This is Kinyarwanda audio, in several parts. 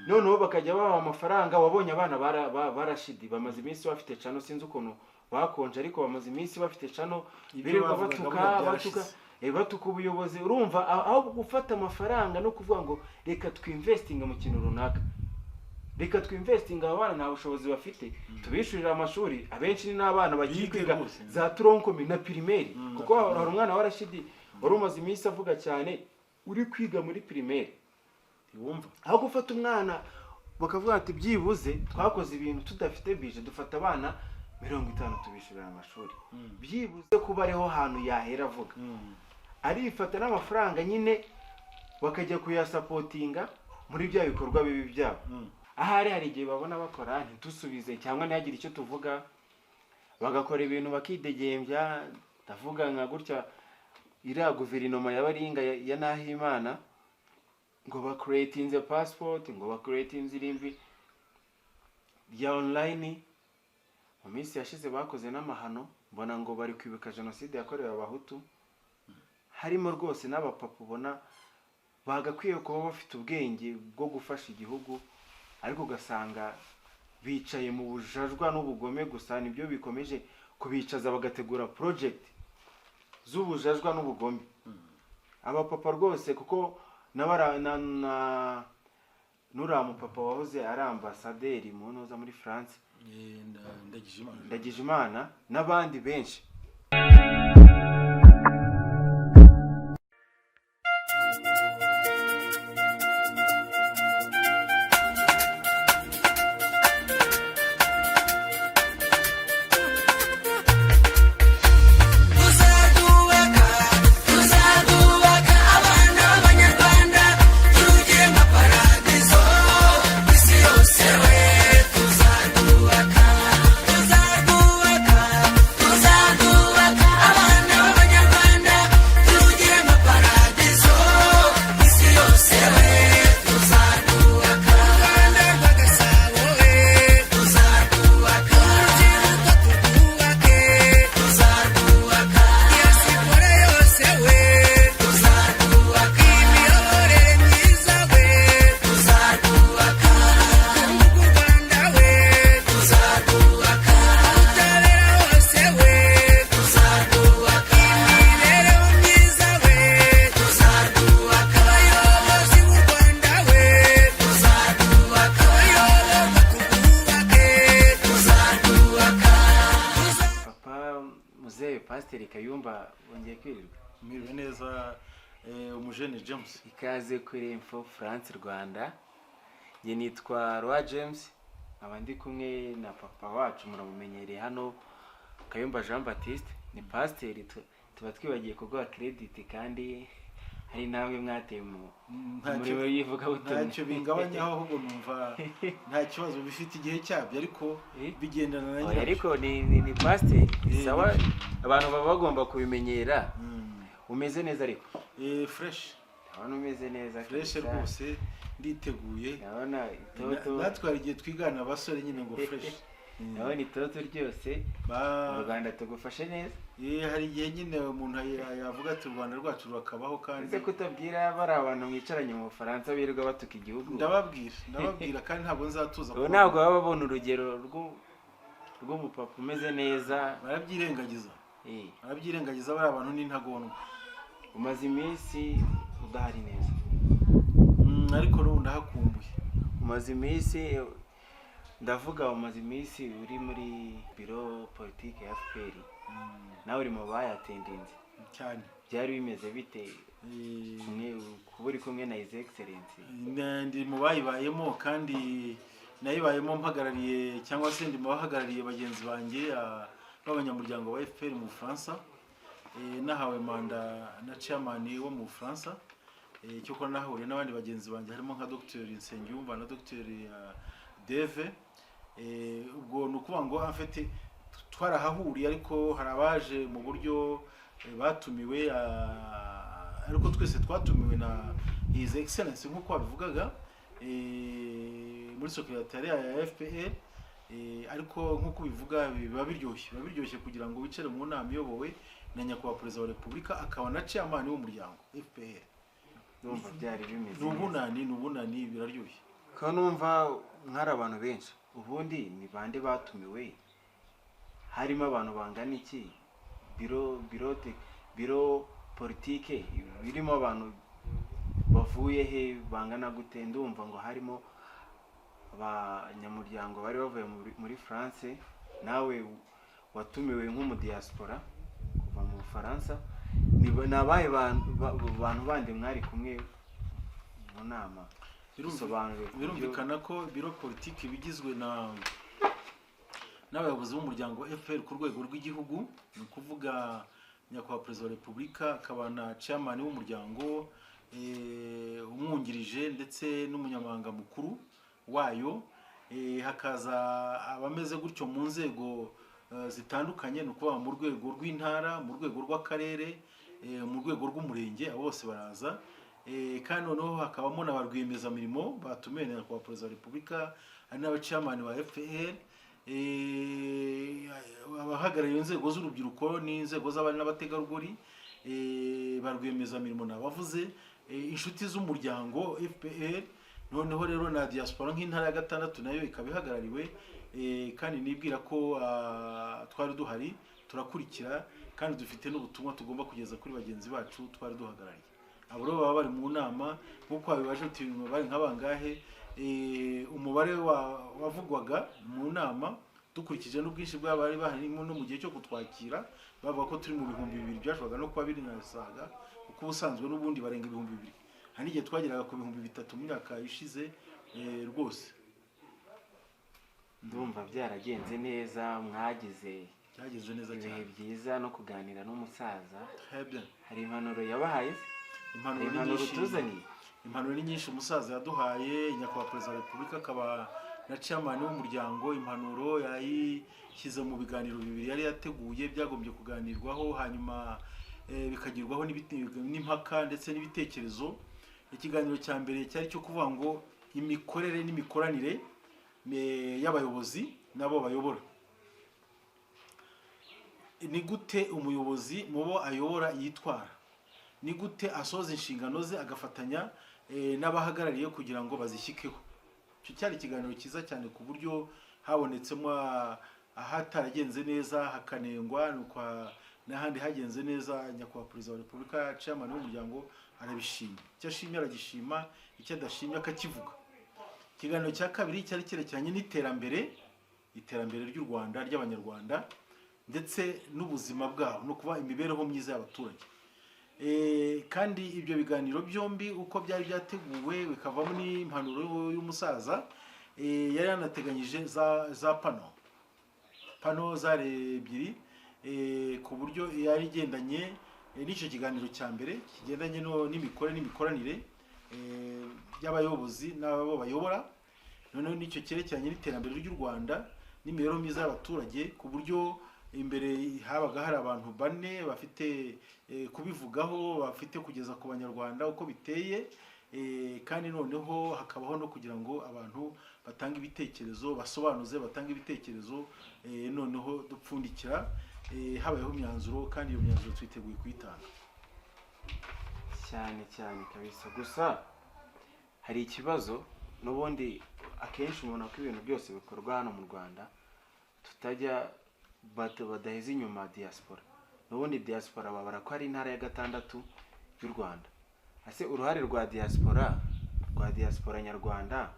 Noneho bakajya babaha amafaranga. Wabonye abana barashidi bamaze iminsi bafite channel, sinzi ukuntu bakonje, ariko bamaze iminsi bafite channel Ibyo birirwa bavugaga batuka buriya batuka byarashize. Batuka ubuyobozi. Urumva aho gufata amafaranga no kuvuga ngo reka twinvestinga mu kintu runaka, reka twinvestinga aba bana nta bushobozi bafite, tubishyurire amashuri. Abenshi ni n'abana bagiye Bige kwiga rwose. za tronc commun na primaire, kuko na hari umwana wa Rashidi wari umaze iminsi avuga cyane uri kwiga muri primaire. Ntiwumva. Aho gufata umwana bakavuga ati byibuze twakoze ibintu tudafite budget, dufata abana 50 tubishyurira amashuri, byibuze kuba ariho hantu yahera avuga. Arifata n'amafaranga nyine bakajya kuyasupportinga muri bya bikorwa bibi byabo. Ahari hari igihe babona bakora ntitusubize cyangwa ntihagire icyo tuvuga, bagakora ibintu bakidegembya. Ndavuga nka gutya iriya guverinoma ya Baringa ya Nahimana, ngo bacreatinze passport, ngo bacreatinze irimbi rya online. Mu minsi yashize bakoze n'amahano, mbona ngo bari kwibuka jenoside yakorewe Abahutu, harimo rwose n'abapapa ubona bagakwiye kuba bafite ubwenge bwo gufasha igihugu, ariko ugasanga bicaye mu bujajwa n'ubugome gusa. Nibyo bikomeje kubicaza, bagategura project z'ubujajwa n'ubugome. Abapapa rwose, kuko n'abara na na nuriya mupapa wahoze ari ambasaderi mu ntuza muri France, Ndagijimana. Ndagijimana n'abandi benshi. Tuzarwubaka, tuzarwubaka, abana b'Abanyarwanda turugire nka paradizo isi yose we. Tuzarwubaka, tuzarwubaka, tuzarwubaka, abana b'Abanyarwanda turugire nka paradizo isi yose we. Tuzarwubaka u Rwanda rwa Gasabo we, tuzarwubaka urubyiruko turwubake, tuzarwubaka diaspora yose we, tuzarwubaka imiyoborere myiza we, tuzarwubaka ubukungu bw'u Rwanda we, tuzarwubaka ubutabera hose we, tuzarwubaka imibereho myiza we, tuzarwubaka abayobozi b'u Rwanda we, tuzarwubaka abayoborwa turwubake, tuzarwubaka. Papa muzehe Pasiteri Kayumba, wongeye kwirirwa. Mwiriwe neza, umujene James. Ikaze kuri Info France Rwanda. Njye nitwa Roi James, nkaba ndi kumwe na papa wacu muramumenyereye hano, Kayumba Jean Baptiste, ni pasiteri. Tuba twibagiye kuguha credit kandi hari namwe mwateye mu Ntacyo murimo y'ivugabutumwa. Ntacyo bingabanyaho, ahubwo numva nta kibazo, bifite igihe cyabyo, ariko bigendana na Oya, nyirabyo. Ariko ni pasiteri. Sawa, abantu baba bagomba kubimenyera. Umeze neza ariko? Fresh. Ndabona umeze neza Fresh. kabisa. Rwose nditeguye. Ndabona itoto. Natwe hari igihe twigana abasore nyine ngo fresh. Ndabona itoto ryose. Mu Rwanda tugufashe neza. Hari igihe nyine umuntu yavuga ati u Rwanda rwacu rurakabaho kandi. Ese kutabwira bari abantu mwicaranye mu Bufaransa birirwa batuka igihugu? Ndababwira, ndababwira, kandi ntabwo nzatuza. Ubu ntabwo baba babona urugero rw'umupapa umeze neza. Barabyirengagiza. Barabyirengagiza, bari abantu n'intagondwa. Umaze iminsi udahari neza. Ariko n'ubu ndahakumbuye. Umaze iminsi, ndavuga umaze iminsi uri muri biro politike ya FPR, nawe uri mu bayattendinze. Cyane. Byari bimeze bite kumwe kuba uri kumwe na His Excellency? Ndi mu bayibayemo, kandi nayibayemo mpagarariye, cyangwa se ndi mu bahagarariye bagenzi banjye b'abanyamuryango ba FPR mu Bufaransa. Nahawe manda na chairman wo mu Bufaransa. Cyokora nahahuriye n'abandi bagenzi banjye, harimo nka Dr Nsengiyumva na Dr Deve. Ubwo ni ukuvuga ngo en fait twarahahuriye, ariko hari abaje mu buryo batumiwe, ariko twese twatumiwe na His Excellence nk'uko wabivugaga, muri secretariat ya FPR. Ariko nk'uko ubivuga, biba biryoshye kugira ngo wicare mu nama iyobowe na nyakubahwa Perezida wa Repubulika, akaba na chairman w'umuryango FPR. Ndumva byari bimeze Ni neza. ubunani, ni ubunani, biraryoshye. Ko numva mwari abantu benshi, ubundi ni bande batumiwe? Harimo abantu bangana iki? Bureau politique birimo abantu bavuye he bangana gute? Ndumva ngo harimo abanyamuryango bari bavuye muri France, nawe watumiwe nk'umudiaspora kuva mu Bufaransa. Ni abahe bantu bandi mwari kumwe mu nama? Bisobanure ku buryo- Birumvikana ko bureau politique bigizwe na n'abayobozi b'umuryango FPR ku rwego rw'igihugu, ni ukuvuga Nyakubahwa Perezida wa Repubulika, akaba na chairman w'umuryango, umwungirije ndetse n'umunyamabanga mukuru wayo. Hakaza abameze gutyo mu nzego zitandukanye, ni ukuvuga mu rwego rw'intara, mu rwego rw'akarere, mu rwego rw'umurenge, abo bose baraza. Kandi noneho hakabamo na ba rwiyemezamirimo batumiwe na Nyakubahwa Perezida wa Repubulika, hari n'abachairman ba FPR, abahagarariye inzego z'urubyiruko n'inzego z'abari n'abategarugori, ba rwiyemezamirimo nabavuze, inshuti z'umuryango FPR, noneho rero na diaspora nk'intara ya gatandatu nayo ikaba ihagarariwe. Kandi nibwira ko twari duhari turakurikira, kandi dufite n'ubutumwa tugomba kugeza kuri bagenzi bacu twari duhagarariye. Abo rero baba bari mu nama nk'uko wabibaje uti bari nka bangahe? Umubare wavugwaga mu nama dukurikije n'ubwinshi bw'abari barimo no mu gihe cyo kutwakira, bavuga ko turi mu 2000, byashoboraga no kuba biri nasaga, kuko ubusanzwe n'ubundi barenga 2000. Hari n'igihe twageraga ku 3000 mu myaka ishize, rwose. Ndumva byaragenze neza, mwagize Byagenze neza ibihe cyane. byiza no kuganira n'umusaza. Très bien. Hari impanuro yabahaye se? Hari Impanuro ni impanuro nyinshi. tuzaniye? Impanuro ni nyinshi umusaza yaduhaye, Nyakubahwa Perezida wa Repubulika akaba na chairman w'umuryango. Impanuro yayishyize mu biganiro bibiri yari yateguye byagombye kuganirwaho, hanyuma bikagirwaho n'impaka ndetse n'ibitekerezo. Ikiganiro cya mbere cyari cyo kuvuga ngo imikorere n'imikoranire y'abayobozi n'abo bayobora. Ni gute umuyobozi mu bo ayobora yitwara? Ni gute asoza inshingano ze agafatanya n'abahagarariye kugira ngo bazishyikeho? Icyo cyari ikiganiro cyiza cyane, ku buryo habonetsemo ahataragenze neza hakanengwa, nuko n'ahandi hagenze neza Nyakubahwa Perezida wa Repubulika, chairman w'umuryango, arabishima. Icyo ashimye aragishima, icyo adashimye akakivuga. Ikiganiro cya kabiri cyari cyerekeranye n'iterambere, iterambere ry'u Rwanda, ry'Abanyarwanda, ndetse n'ubuzima bwabo, no kuba imibereho myiza y'abaturage. Kandi ibyo biganiro byombi uko byari byateguwe bikavamo n'impanuro y'umusaza, yari yanateganyije za panneau zari ebyiri, ku buryo yari igendanye n'icyo kiganiro cya mbere kigendanye n'imikorere n'imikoranire y'abayobozi n'abo bayobora, noneho n'icyo cyerekeranye n'iterambere ry'u Rwanda n'imibereho myiza y'abaturage, ku buryo imbere habaga hari abantu bane bafite kubivugaho, bafite kugeza ku Banyarwanda uko biteye. Kandi noneho hakabaho no kugira ngo abantu batange ibitekerezo, basobanuze, batange ibitekerezo. Noneho dupfundikira, habayeho imyanzuro, kandi iyo myanzuro twiteguye kuyitanga. Cyane cyane kabisa. Gusa hari ikibazo n'ubundi akenshi ubona ko ibintu byose bikorwa hano mu Rwanda tutajya badaheza inyuma diaspora. N'ubundi diaspora babara ko ari intara ya gatandatu y'u Rwanda. Ese uruhare rwa diaspora, rwa diaspora nyarwanda,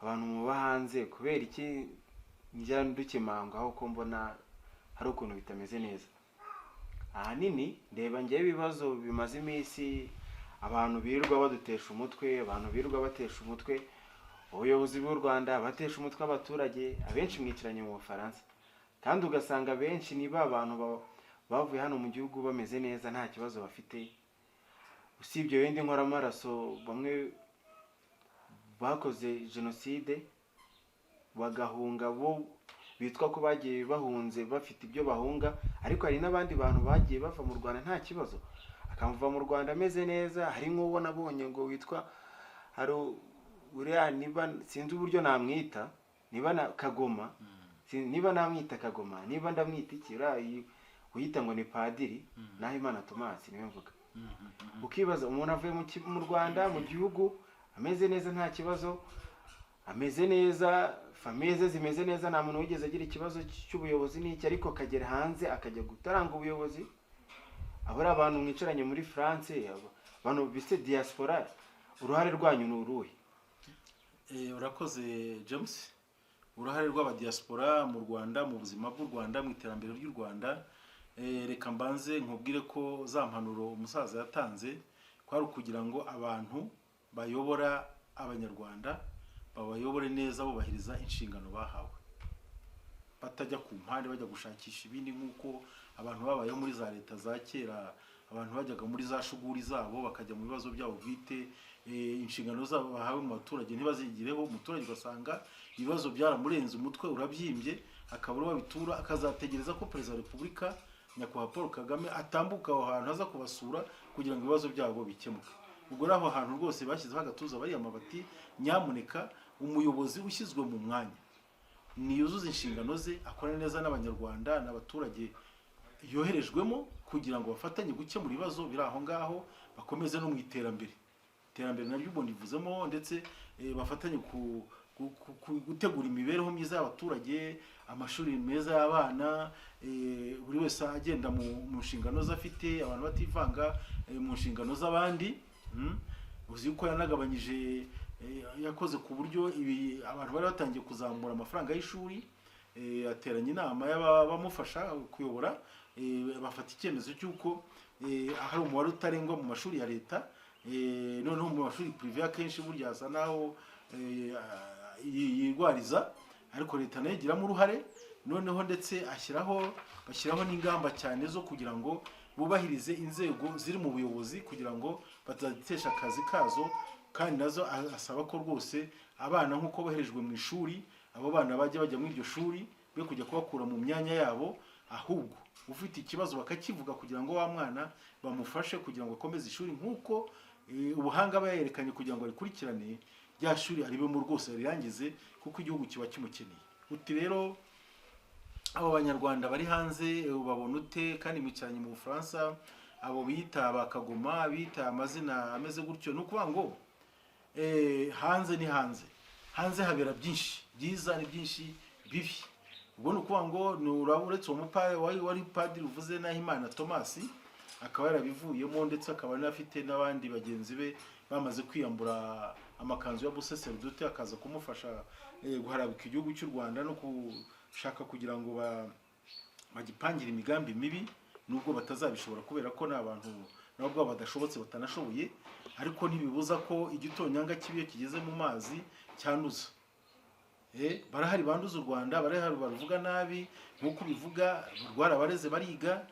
abantu muba hanze, kubera iki njya ndukemangwaho ko mbona hari ukuntu bitameze neza? Ahanini ndeba ngewe ibibazo bimaze iminsi, abantu birirwa badutesha umutwe, abantu birirwa batesha umutwe ubuyobozi bw'u Rwanda, batesha umutwe abaturage, abenshi mwicaranye mu Bufaransa, kandi ugasanga abenshi ni ba bantu bavuye hano mu gihugu bameze neza, nta kibazo bafite, usibye wenda inkoramaraso bamwe bakoze jenoside bagahunga, bo bitwa ko bagiye bahunze bafite ibyo bahunga. Ariko hari n'abandi bantu bagiye bava mu Rwanda nta kibazo, akava mu Rwanda ameze neza. Hari nk'uwo nabonye ngo witwa, hari uriya, niba sinzi uburyo namwita, niba na Kagoma, niba namwita Kagoma, niba ndamwita iki, uriya uyita ngo ni padiri Nahimana Thomas, niwe mvuga. Ukibaza umuntu avuye mu Rwanda, mu gihugu ameze neza, nta kibazo. Ameze neza, famille ze zimeze neza, nta muntu wigeze agira ikibazo cy'ubuyobozi n'iki, ariko akagera hanze akajya gutaranga ubuyobozi. Abo ari abantu mwicaranye muri France, abantu bise diaspora, uruhare rwanyu ni uruhe? Urakoze James. Uruhare rw'abadiaspora mu Rwanda, mu buzima bw'u Rwanda, mu iterambere ry'u Rwanda, reka mbanze nkubwire ko za mpanuro umusaza yatanze kwari ukugira ngo abantu bayobora Abanyarwanda babayobore neza, bubahiriza inshingano bahawe, batajya ku mpande bajya gushakisha ibindi, nk'uko abantu babayeho muri za leta za kera. Abantu bajyaga muri za shuguri zabo, bakajya mu bibazo byabo bwite, inshingano zabo bahawe mu baturage ntibazigireho. Umuturage ugasanga ibibazo byaramurenze, umutwe urabyimbye, akabura uwo abitura, akazategereza ko Perezida wa Repubulika, Nyakubahwa Paul Kagame, atambuka aho hantu aza kubasura kugira ngo ibibazo byabo bikemuke. Ubwo rero aho hantu rwose bashyizeho agatuza bariyama bati: "Nyamuneka, umuyobozi ushyizwe mu mwanya niyuzuze inshingano ze, akorane neza n'Abanyarwanda n'abaturage yoherejwemo, kugira ngo bafatanye gukemura ibibazo biri aho ngaho, bakomeze no mu iterambere." Iterambere naryo ubwo ndivuzemo, ndetse bafatanye gutegura imibereho myiza y'abaturage, amashuri meza y'abana, buri wese agenda mu nshingano ze afite, abantu bativanga mu nshingano z'abandi. Uzi yuko yanagabanyije, yakoze ku buryo ibi abantu bari batangiye kuzamura amafaranga y'ishuri, ateranya inama y'abamufasha kuyobora, bafata icyemezo cy'uko hari umubare utarengwa mu mashuri ya leta. Noneho mu mashuri privé akenshi burya hasa naho yirwariza, ariko leta nayo igiramo uruhare. Noneho ndetse bashyiraho n'ingamba cyane zo kugira ngo bubahirize inzego ziri mu buyobozi, kugira ngo batazitesha akazi kazo. Kandi nazo asaba ko rwose abana, nk'uko boherejwe mu ishuri, abo bana bajya bajya muri iryo shuri, be kujya kubakura mu myanya yabo, ahubwo ufite ikibazo bakakivuga, kugira ngo wa mwana bamufashe kugira ngo akomeze ishuri, nk'uko ubuhanga aba yerekanye kugira ngo arikurikirane rya shuri, aribemo rwose arirangize, kuko igihugu kiba kimukeneye. Uti rero abo Banyarwanda bari hanze babona ute, kandi mwicaranye mu Bufaransa, abo bita bakagoma, bita amazina ameze gutyo? Ni ukuvuga ngo hanze ni hanze, hanze habera byinshi byiza ni byinshi bibi. Ubwo ni ukuvuga ngo ni uretse uwo wari padiri uvuze, Nahimana Thomas, akaba yarabivuyemo, ndetse akaba anafite n'abandi bagenzi be bamaze kwiyambura amakanzu ya busaseridoti, akaza kumufasha guharabika igihugu cy'u Rwanda no gushaka kugira ngo bagipangire imigambi mibi, nubwo batazabishobora kubera ko ni abantu nabo ubwabo badashobotse, batanashoboye. Ariko ntibibuza ko igitonyanga kibi iyo kigeze mu mazi cyanduza. Barahari banduza u Rwanda, barahari baruvuga nabi nk'uko ubivuga. Rwarabareze, bariga,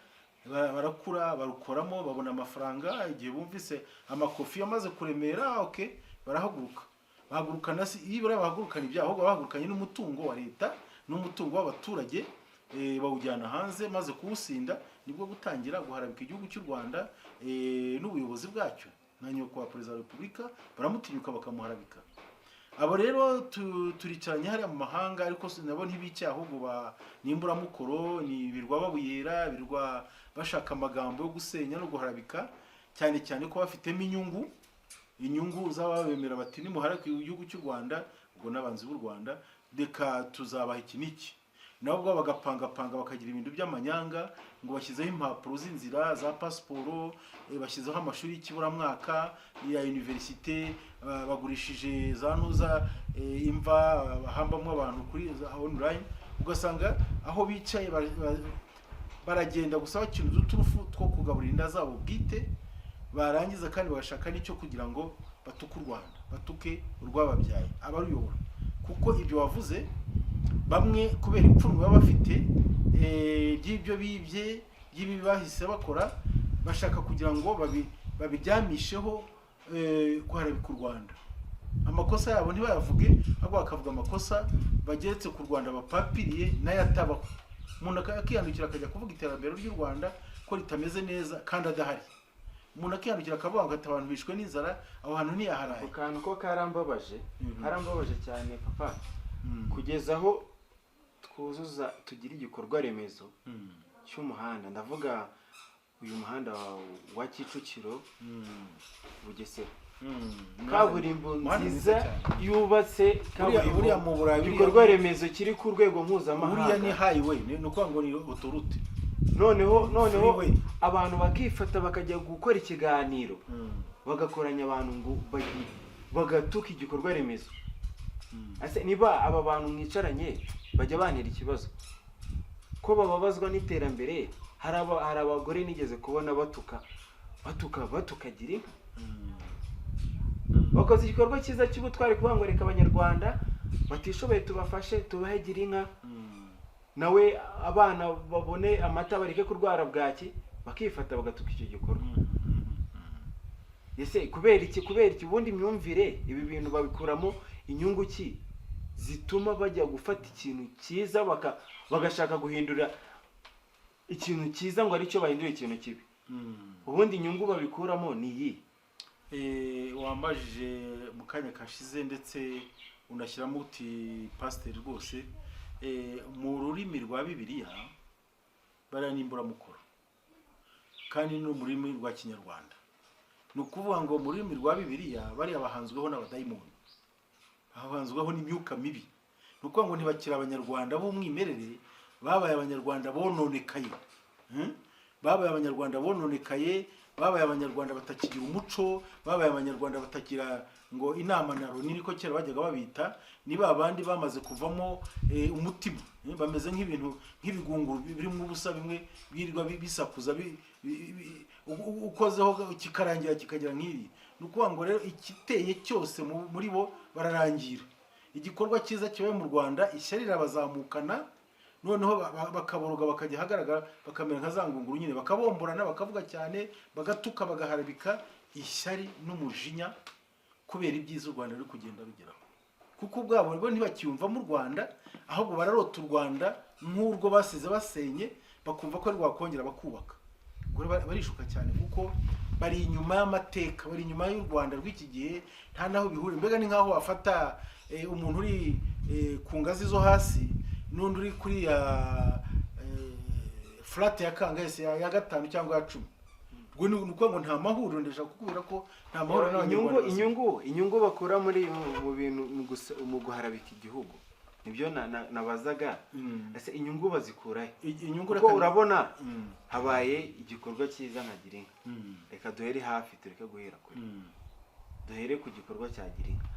barakura, barukoramo, babona amafaranga. Igihe bumvise amakofi yamaze kuremera, okay, barahaguruka, bahagurukana si iyo bariya bahagurukana ibyaha, ahubwo bahagurukanye n'umutungo wa leta n'umutungo w'abaturage, bawujyana hanze. Maze kuwusinda, nibwo gutangira guharabika igihugu cy'u Rwanda n'ubuyobozi bwacyo, na nyakubahwa Perezida wa Repubulika baramutinyuka bakamuharabika. Abo rero turicaranye hariya mu mahanga, ariko nabo ntibicaye, ahubwo ni imburamukoro, ni birwa babuyera, birwa bashaka amagambo yo gusenya no guharabika, cyane cyane ko bafitemo inyungu z'ababemera bati: "Nimuharabika igihugu cy'u Rwanda," ubwo n'abanzi b'u Rwanda, "reka tuzabaha iki n'iki." Nabo ubwabo bagapangapanga, bakagira ibintu by'amanyanga, ngo bashyizeho impapuro z'inzira za pasiporo, bashyizeho amashuri y'ikiburamwaka ya université, bagurishije za ntuza, imva bahambamo abantu kuri za online. Ugasanga aho bicaye baragenda gusa bakina uduturufu two kugaburira inda zabo bwite, barangiza kandi bagashaka n'icyo kugira ngo batuke u Rwanda, batuke urwababyaye, abaruyobora. Kuko ibyo wavuze, bamwe kubera ipfunwe baba bafite ry'ibyo bibye, ry'ibi bahise bakora, bashaka kugira ngo babiryamisheho guharabika u Rwanda. Amakosa yabo ntibayavuge, ahubwo bakavuga amakosa bageretse ku Rwanda, bapapiriye n'ayatabaho. Umuntu akiyandukira akajya kuvuga iterambere ry'u Rwanda ko ritameze neza kandi adahari. Umuntu akiyandukira akavuga ngo ati abantu bishwe n'inzara, aho hantu ntiyaharaye. Ako kantu ko karambabaje, karambabaje cyane, papa. Kugeza aho twuzuza, tugira igikorwa remezo cy'umuhanda, ndavuga uyu muhanda wa Kicukiro Bugesera. Kaburimbo Umuhanda mwiza nziza cyane. yubatse, Buriya mu Burayi, igikorwa remezo kiri ku rwego Buriya ni mpuzamahanga. highway, ni ukuvuga ngo ni autoroute. Noneho Freeway. abantu bakifata bakajya gukora ikiganiro, bagakoranya abantu ngo bagatuka igikorwa remezo. Ese niba aba bantu mwicaranye bajya bantera ikibazo ko bababazwa n'iterambere? Hari abagore nigeze kubona batuka batuka batukagira inka. Bakoze igikorwa cyiza cy'ubutwari, kuvuga ngo reka Abanyarwanda batishoboye tubafashe, tubahe gira inka, nawe abana babone amata, bareke kurwara bwaki, bakifata bagatuka icyo gikorwa. Ese kubera iki? Kubera iki? Ubundi imyumvire, ibi bintu babikuramo inyungu ki zituma bajya gufata ikintu cyiza bagashaka guhindura ikintu cyiza ngo aricyo bahindura ikintu kibi? Ubundi inyungu babikuramo ni iyi? Wambajije mu kanya kashize, ndetse unashyiramo uti pasiteri rwose, mu rurimi rwa Bibiliya bariya ni imburamukoro, kandi no mu rurimi rwa Kinyarwanda. Ni ukuvuga ngo mu rurimi rwa Bibiliya bariya bahanzweho n'abadayimoni, bahanzweho n'imyuka mibi. Ni ukuvuga ngo ntibakiri Abanyarwanda b'umwimerere, babaye Abanyarwanda bononekaye. Babaye Abanyarwanda bononekaye, babaye Abanyarwanda batakigira umuco, babaye Abanyarwanda batagira ngo inama na Loni, niko kera bajyaga babita. Ni ba bandi bamaze kuvamo umutima, bameze nk'ibintu nk'ibigunguru birimo ubusa, bimwe birirwa bisakuza, ukozeho kikarangira kikagira nk'iri. Ni ukuvuga ngo rero igiteye cyose muri bo bararangira. Igikorwa cyiza kibaye mu Rwanda, ishyari rirabazamukana, noneho bakaboroga, bakajya ahagaragara, bakamera nka za ngunguru nyine, bakabomborana, bakavuga cyane, bagatuka, bagaharabika, ishyari n'umujinya kubera ibyiza u Rwanda ruri kugenda rugeraho. Kuko ubwabo bo ntibakiyumvamo u Rwanda, ahubwo bararota u Rwanda nk'urwo basize basenye, bakumva ko rwakongera bakubaka. Ubwo rero barishuka cyane, kuko bari inyuma y'amateka, bari inyuma y'u Rwanda rw'iki gihe, nta naho bihuriye. Mbega ni nk'aho wafata umuntu uri ku ngazi zo hasi n'undi uri kuri ya flat ya kangahe se, ya gatanu cyangwa ya 10. Ubwo ni ukuvuga ngo nta mahuriro. Ndashaka kukubwira ko nta mahuriro Inyungu n'Abanyarwanda bafite. Inyungu bakura muri mu bintu mu guharabika igihugu, nibyo nabazaga. Ese inyungu bazikura he? Inyungu Kuko urabona habaye igikorwa cyiza nka gira inka. Reka duhere hafi, tureke guhera kure. Duhere ku gikorwa cya gira inka.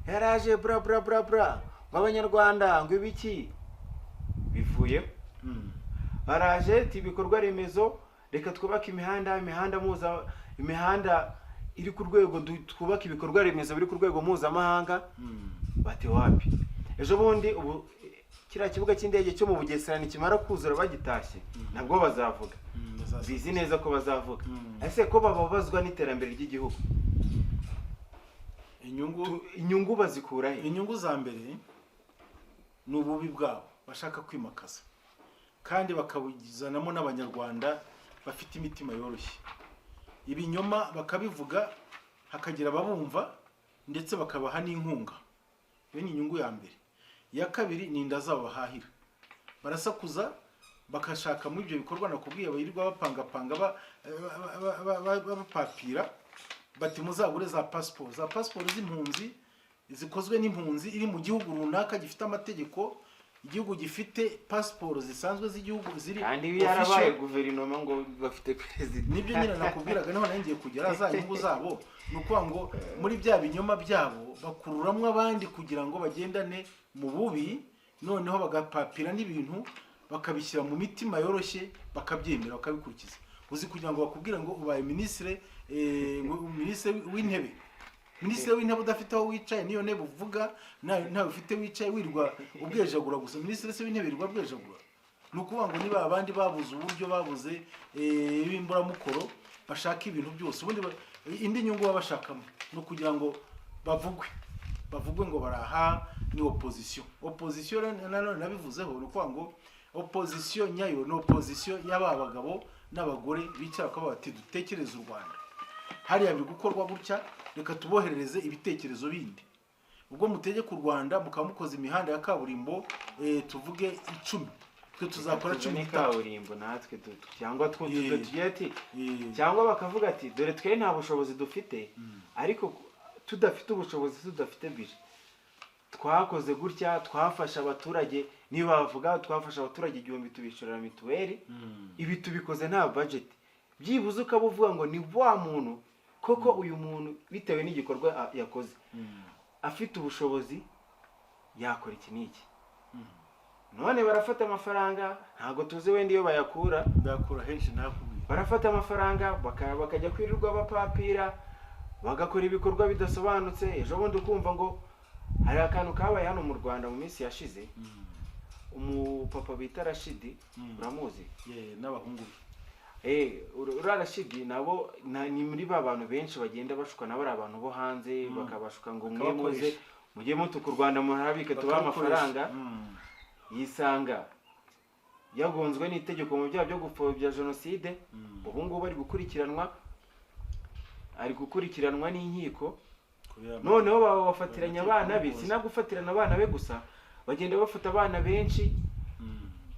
Yaraje bra bra bra bra, ngo Abanyarwanda, ngo ibiki bivuye. Baraje ati ibikorwa remezo, reka twubake imihanda, imihanda iri ku rwego, twubake ibikorwa remezo biri ku rwego mpuzamahanga. Bati wapi. Ejo bundi ubu kiriya kibuga cy'indege cyo mu Bugesera nikimara kuzura bagitashye, nabwo bazavuga. Bizi neza ko bazavuga. Ese ko bababazwa n'iterambere ry'igihugu, Inyungu inyungu bazikura he? Inyungu za mbere ni ububi bwabo bashaka kwimakaza, kandi bakabuzanamo n'Abanyarwanda bafite imitima yoroshye. Ibinyoma bakabivuga, hakagira ababumva, ndetse bakabaha n'inkunga. Iyo ni inyungu ya mbere. Iya kabiri ni inda zabo bahahira. Barasakuza, bakashaka muri ibyo bikorwa nakubwiye birirwa bapangapanga, bapapira bati muzagure za pasiporo, za pasiporo z'impunzi, zikozwe n'impunzi iri mu gihugu runaka gifite amategeko, igihugu gifite pasiporo zisanzwe z'igihugu ziri Kandi iyo yarabaye official. guverinoma ngo bafite perezida. Nibyo nyine nakubwiraga, niho nari ngiye kugera. Za nyungu zabo ni ukuvuga ngo muri bya binyoma byabo bakururamo abandi kugira ngo bagendane mu bubi, noneho bagapapira n'ibintu bakabishyira mu mitima yoroshye, bakabyemera, bakabikurikiza. Uzi kugira ngo bakubwire ngo ubaye minisitiri, ngo minisitiri w'intebe, minisitiri w'intebe udafite aho wicaye, niyo ntebe uvuga ntawe ufite wicaye, wirirwa ubwejagura gusa. Minisitiri se w'intebe yirirwa abwejagura? Ni ukuvuga ngo niba abandi babuze uburyo, babuze b'imburamukoro, bashaka ibintu byose. Ubundi indi nyungu baba bashakamo ni ukugira ngo bavugwe ngo baraha ni opposition. Opposition rero nanone nabivuzeho, ni ukuvuga ngo opposition nyayo ni opposition y'aba bagabo n'abagore bicara bakavuga bati dutekereze u Rwanda, hariya biri gukorwa gutya, reka tuboherereze ibitekerezo bindi. Ubwo mutegeka u Rwanda mukaba mukoze imihanda ya kaburimbo, tuvuge 10, twe tuzakora cumi Tuzane n'itatu. Kaburimbo natwe cyangwa tugiye ati cyangwa bakavuga ati dore twe nta bushobozi dufite, ariko Tudafite ubushobozi, tudafite budget, twakoze gutya, twafasha abaturage. Niba bavuga twafasha abaturage 1000 tubishyurira mituweli, ibi tubikoze nta budget, byibuze ukaba uvuga ngo ni wa muntu koko, uyu muntu bitewe n'igikorwa yakoze, afite ubushobozi yakora iki n'iki. None barafata amafaranga, ntabwo tuzi wenda iyo bayakura. Ndakura henshi, ntakubwiye. Barafata amafaranga bakajya kwirirwa bapapira, bagakora ibikorwa bidasobanutse. Ejo bundi ukumva ngo hari akantu kabaye hano mu Rwanda mu minsi yashize, umupapa bita Rashidi, uramuzi? Ye, n'abahungu be. Uriya Rashidi nabo ni muri ba bantu benshi bagenda bashuka, nabo ari abantu bo hanze, bakabashuka ngo mwe muze Bakabakoresha. mujye mutuka u Rwanda, murabike tubahe Bakabakoresha. amafaranga. Yisanga yagonzwe n'itegeko mu byaha byo gupfobya jenoside. Ubu ngubu ari gukurikiranwa n'inkiko. Kubera Noneho baba bafatiranye abana be. Amategeko. Sinagufatirana abana be gusa, bagenda bafata abana benshi,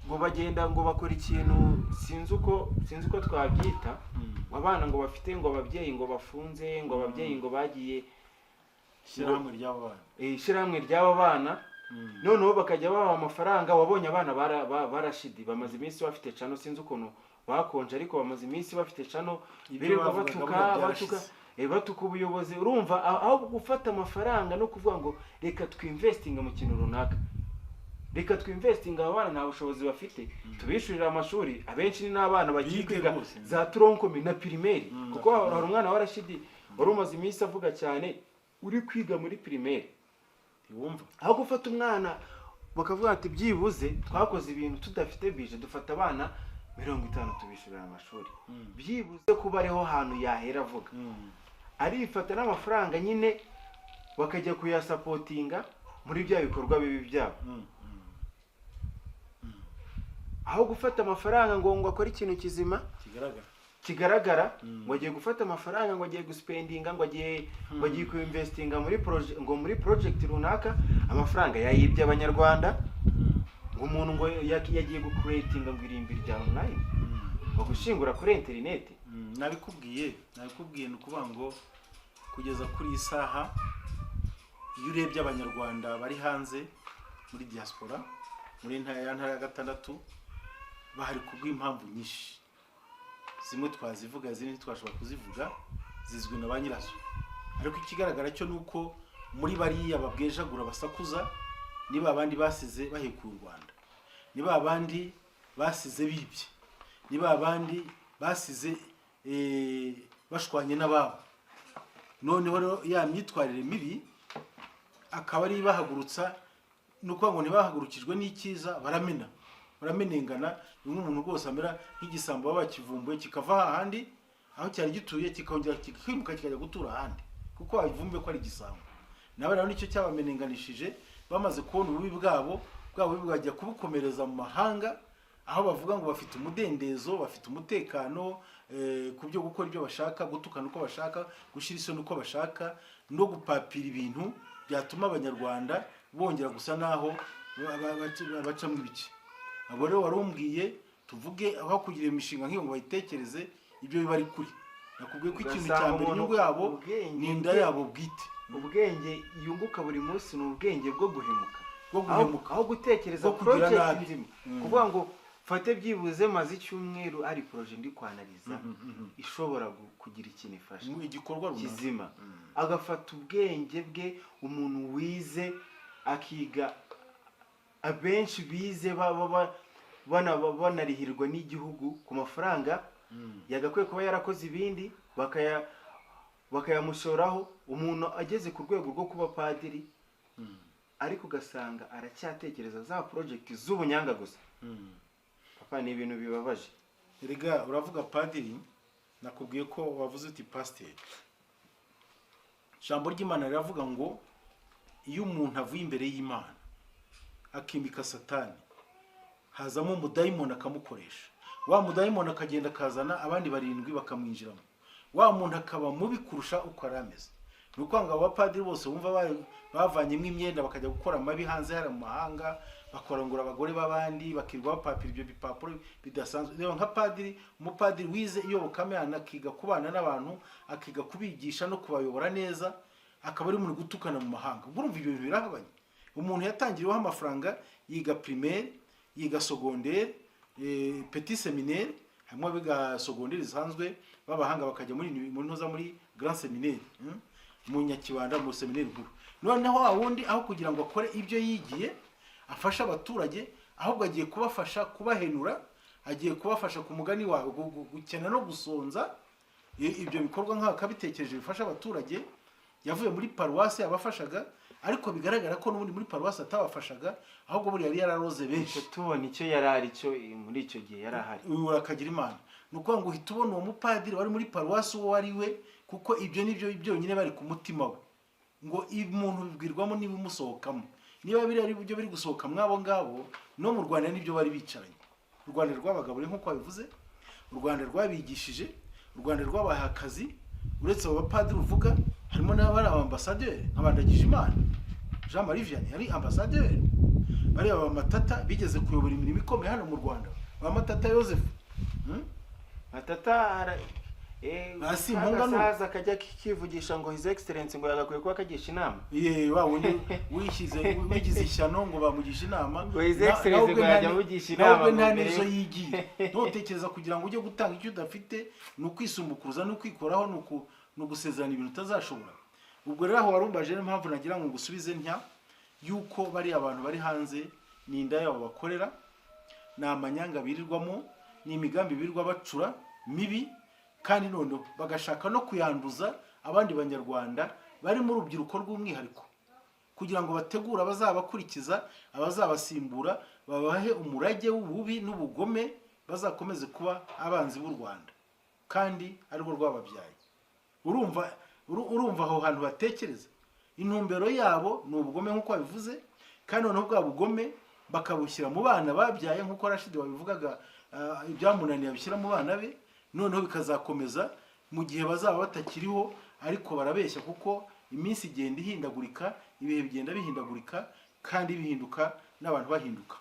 ngo bagenda ngo bakora ikintu, sinzi uko twabyita, ngo abana ngo bafite ngo ababyeyi ngo bafunze, ngo ababyeyi ngo bagiye. Ishyirahamwe ry'abo bana. Ishyirahamwe ry'aba bana. Noneho bakajya babaha amafaranga. Wabonye abana ba Rashidi bamaze iminsi bafite channel, sinzi ukuntu bakonje, ariko bamaze iminsi bafite channel Ibyo birirwa bavugaga batuka burya batuka byarashize. Batuka ubuyobozi. Urumva aho gufata amafaranga no kuvuga ngo reka twinvestinga mu kintu runaka, reka twinvestinga aba bana nta bushobozi bafite, tubishyurire amashuri. Abenshi ni n'abana bagiye Bige kwiga rwose. za tronc commun na primaire, kuko na hari umwana wa Rashidi wari umaze iminsi avuga cyane, uri kwiga muri primaire. Ntiwumva. Aho gufata umwana bakavuga ati byibuze twakoze ibintu tudafite budget, dufata abana 50 tubishyurira amashuri, byibuze kuba ariho hantu yahera avuga, arifata n'amafaranga nyine bakajya kuyasupportinga muri bya bikorwa bibi byabo. Aho gufata amafaranga ngo akore ikintu kizima kigaragara, kigaragara, ngo agiye gufata amafaranga, ngo agiye guspendinga, ngo agiye kuinvestinga muri projet, ngo muri project runaka, amafaranga yayibye Abanyarwanda, ngo umuntu ngo yagiye gucreatinga ngo irimbi rya online, ngo gushingura kuri interineti. Nabikubwiye, ni ukuvuga ngo kugeza kuri iyi saha, iyo urebye Abanyarwanda bari hanze muri diaspora, muri ntara ya ntara ya gatandatu, bahari kubw'impamvu nyinshi. Zimwe twazivuga, izindi ntitwashobora kuzivuga, zizwi na ba nyirazo. Ariko ikigaragara cyo ni uko muri bariya babwejagura, basakuza, ni ba bandi basize bahekuye u Rwanda, ni ba bandi basize bibye, ni ba bandi basize bashwanye n'ababo. Noneho rero ya myitwarire mibi akaba ari ibahagurutsa. Ni ukuvuga ngo ntibahagurukijwe n'icyiza, baramena, baramenengana. Ni nk'umuntu rwose amera nk'igisambo baba bakivumbuye, kikava hahandi aho cyari gituye, kikongera kikimuka kikajya gutura ahandi, kuko babivumbuye ko ari igisambo. Nawe rero nicyo cyabamenenganishije. Bamaze kubona ububi bwabo, bwa bubi bajya kubukomereza mu mahanga, aho bavuga ngo bafite umudendezo, bafite umutekano ku byo gukora ibyo bashaka, gutukana uko bashaka, gushyira isoni uko bashaka, no gupapira ibintu byatuma Abanyarwanda bongera gusa naho bacamo ibice. Abo rero wari umbwiye tuvuge, aho kugira imishinga nk'iyo ngo bayitekereze, ibyo biba ari kuri. Nakubwiye ko ikintu Ugasanga cya mbere umuntu inyungu yabo ubwenge ni inda yabo bwite. Ubwenge yunguka buri munsi ni ubwenge bwo guhemuka, Bwo guhemuka. Aho gutekereza Bwo kugira project nabi. nzima, kuvuga ngo fate byibuze maze icyumweru ari projet ndi kwanariza ishobora kugira ikintu ifasha Mu igikorwa runaka. kizima, agafata ubwenge bwe, umuntu wize akiga, abenshi bize banarihirwa n'igihugu ku mafaranga yagakwiye kuba yarakoze ibindi, bakayamushoraho. Umuntu ageze ku rwego rwo kuba padiri, ariko ugasanga aracyatekereza za project z'ubunyanga gusa. Papa, ni ibintu bibabaje. Erega uravuga padiri, nakubwiye ko wavuze uti pasiteri. Ijambo ry'Imana riravuga ngo iyo umuntu avuye imbere y'Imana akimika Satani, hazamo umudayimoni akamukoresha. Wa mudayimoni akagenda akazana abandi barindwi bakamwinjiramo, wa muntu akaba mubi kurusha uko yari ameze. Ni ukuvuga ngo abo bapadiri bose bumva bavanyemo imyenda bakajya gukora amabi hanze hariya mu mahanga, bakorangura abagore b'abandi, bakirirwa bapapira ibyo bipapuro bidasanzwe. Reba nka padiri, umupadiri wize iyobokamana, akiga kubana n'abantu, akiga kubigisha no kubayobora neza. akaba ari umuntu gutukana mu mahanga. Ubwo urumva ibyo bintu birahabanye. Umuntu yatangiriweho amafaranga, yiga primaire, yiga secondaire, petit séminaire, harimo abiga secondaire zisanzwe b'abahanga, bakajya muri ntuza, muri grand séminaire, mu Nyakibanda, mu séminaire nkuru. Noneho wa wundi, aho kugira ngo akore ibyo yigiye afashe abaturage, ahubwo agiye kubafasha kubahenura, agiye kubafasha ku mugani wawe gukena no gusonza. Ibyo bikorwa nk'aho akabitekereje bifasha abaturage, yavuye muri paruwasi yabafashaga, ariko bigaragara ko n'ubundi muri paruwasi atabafashaga, ahubwo buriya yari yararoze benshi. Tubona icyo yari ari cyo muri icyo gihe yari ahari. Uyu urakagira Imana. Ni ukuvuga ngo uhita ubona uwo mupadiri wari muri paruwasi uwo ari we, kuko ibyo ni byo byonyine bari ku mutima we. Ngo umuntu bibwirwamo niba umusohokamo, niba biriya ari byo biri gusohoka mw'abo ngabo. No mu Rwanda nibyo bari bicaranye. U Rwanda rwabagaburiye nk'uko babivuze, u Rwanda rwabigishije, u Rwanda rwabahaye akazi. Uretse abo bapadiri uvuga, harimo n'abari abambasaderi nka Ndagijimana Jean Marie Vianney yari ambasaderi, bariya ba Matata bigeze kuyobora imirimo ikomeye hano mu Rwanda, ba Matata Yosefu. Matata Ba Simpunga agasaza kajya kivugisha ngo His Excellence, ngo yagakwiye kuba kagisha inama. Ye, wa wundi wishyize wigize ishyano ngo bamugisha inama. Ngo His Excellency Nawe ubwe ngo nta yajya amugisha inama nawe ubwe nta ngo mbere n'izo yigiye. Ntutekereza kugira ngo ujye gutanga icyo udafite, ni ukwisumbukuruza, ni ukwikoraho, ni ugusezerana ibintu utazashobora. Ubwo rero aho warumbaje, niyo mpamvu nagira ngo ngusubize ntya yuko bariya abantu bari hanze ni inda yabo bakorera, ni amanyanga birirwamo, ni imigambi birirwa bacura mibi, kandi noneho bagashaka no kuyanduza abandi Banyarwanda bari mu rubyiruko rw'umwihariko, kugira ngo bategure abazabakurikiza, abazabasimbura, babahe umurage w'ububi n'ubugome, bazakomeze kuba abanzi b'u Rwanda kandi arirwo rwababyaye. Urumva aho hantu batekereza, intumbero yabo ni ubugome nk'uko babivuze, kandi noneho bwa bugome bakabushyira mu bana babyaye, nk'uko Rashidi wabivugaga, ibyamunaniye abishyira mu bana be, noneho bikazakomeza mu gihe bazaba batakiriho. Ariko barabeshya, kuko iminsi igenda ihindagurika, ibihe bigenda bihindagurika kandi bihinduka n'abantu bahinduka.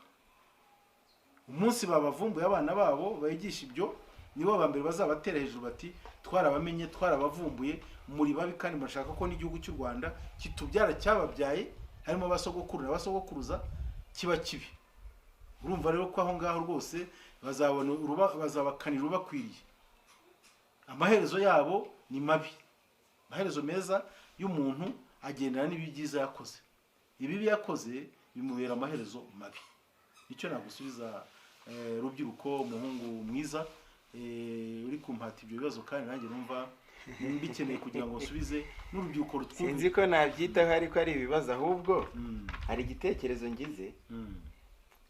Umunsi babavumbuye, abana babo bigisha ibyo, nibo ba mbere bazabatera hejuru bati: "Twarabamenye, twarabavumbuye, muri babi, kandi murashaka ko n'igihugu cy'u Rwanda kitubyara, cyababyaye, harimo abasogokuru na basogokuruza, kiba kibi." Urumva rero ko aho ngaho rwose bazabona bazabakanira ubakwiriye. Amaherezo yabo ni mabi. Amaherezo meza y'umuntu agendana n'ibi byiza yakoze, ibibi yakoze bimubera amaherezo mabi. Icyo nagusubiza, rubyiruko, umuhungu mwiza, uri kumpata ibyo bibazo, kandi nanjye numva mbikeneye kugira ngo nsubize n'urubyiruko rutwumve. Sinzi ko nabyitaho, ariko ari ibibazo, ahubwo hari igitekerezo ngize.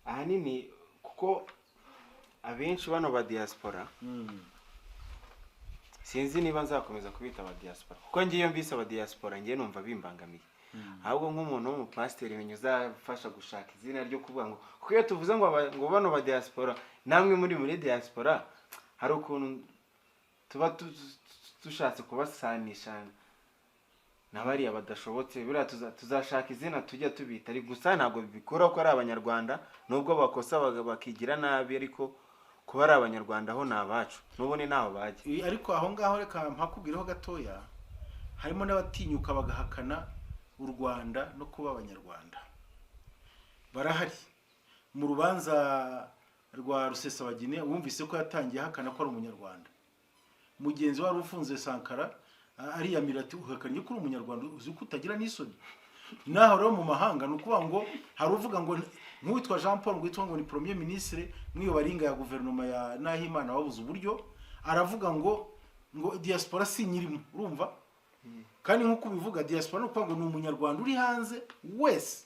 Ahanini kuko abenshi bano ba diaspora, sinzi niba nzakomeza kubita aba diaspora, kuko ngiyo mbise aba diaspora ngiye numva bimbangamiye. Ahubwo nk'umuntu w'umupasiteri menya uzafasha gushaka izina ryo kuvuga ngo, kuko iyo tuvuze ngo ngo bano ba diaspora, namwe muri diaspora, hari ukuntu tuba dushatse kubasanisha na bariya badashobotse. Buriya tuzashaka izina tujya tubita, ariko gusa ntabwo bikuraho ko ari Abanyarwanda, nubwo bakosa bakigira nabi, ariko kuba ari Abanyarwanda ho ni abacu, n'ubundi ntaho bajya. Ariko aho ngaho reka mpakubwireho gatoya, harimo n'abatinyuka bagahakana u Rwanda no kuba Abanyarwanda, barahari. Mu rubanza rwa Rusesabagina wumvise ko yatangiye ahakana ko ari Umunyarwanda. Mugenzi we wari ufunze, Sankara, ariyamira ati: "Uhakanye ko uri Umunyarwanda, uzi ko utagira n'isoni?" Naho rero mu mahanga ni ukuvuga ngo hari uvuga ngo nk'uwitwa Jean Paul, ngo witwa ngo ni premier ministre mw'iyo baringa ya guverinoma ya Nahimana wabuze uburyo, aravuga ngo diaspora si nyirimo. Urumva kandi nk'uko ubivuga, diaspora ni ukuvuga ngo ni Umunyarwanda uri hanze wese,